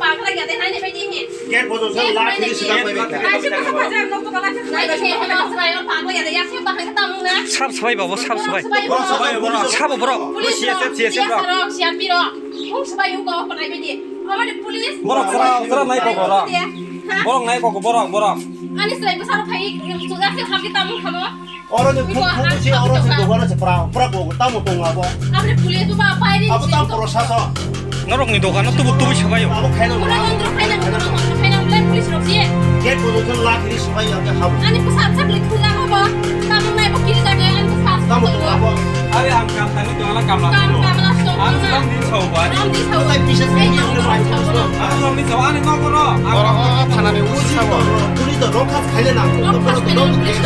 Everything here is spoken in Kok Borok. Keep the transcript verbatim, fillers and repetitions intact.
Pagla ya de nai ne bai de he. Gate bodo sa lathi ni sida bai bai. Ai se ko sa ja nok to lathi. Nai de he he no sa yo pagla ya de ya se ba he ta mung na. Sab sabai babo, sab sabai. Borok sabai, borok. Sabo borok. Police C S F, rok, C S F rok. Rok, C R P rok. Hung sabai yu ko ko nai bai de. Amade police. Borok sra, sra nai ko borok. Ha? Borok nai ko borok, borok. Ani srai bwsarok phai, chwngsa se hapkhe tamo khamo. Oro ni phuk phuk se, oro se dogano se pra, pra bo tamo tong abo. Apre police ba pai ni. Abo tam prosason. Norok ni dogano tubu tubu sabayo. Abo khaina. Oro kontro khaina, oro kontro khaina, ble police rok je. Gate bo jong lathi ni sabai ya ke habo. Ani bwsa sak le thuga ko ba. Tamo nai bo kiri jaga, ani bwsa. Tamo tong abo. Are ang kam tani tong ala kam la. Kam kam la tong. Ang kam din sau ba. Kam din sau. Ai bisa. Ang kam din sau. Ang kam din sau ani nokoro. Oro thana ni usi sabo. Police to rokas khaile na. Rokas khaile na.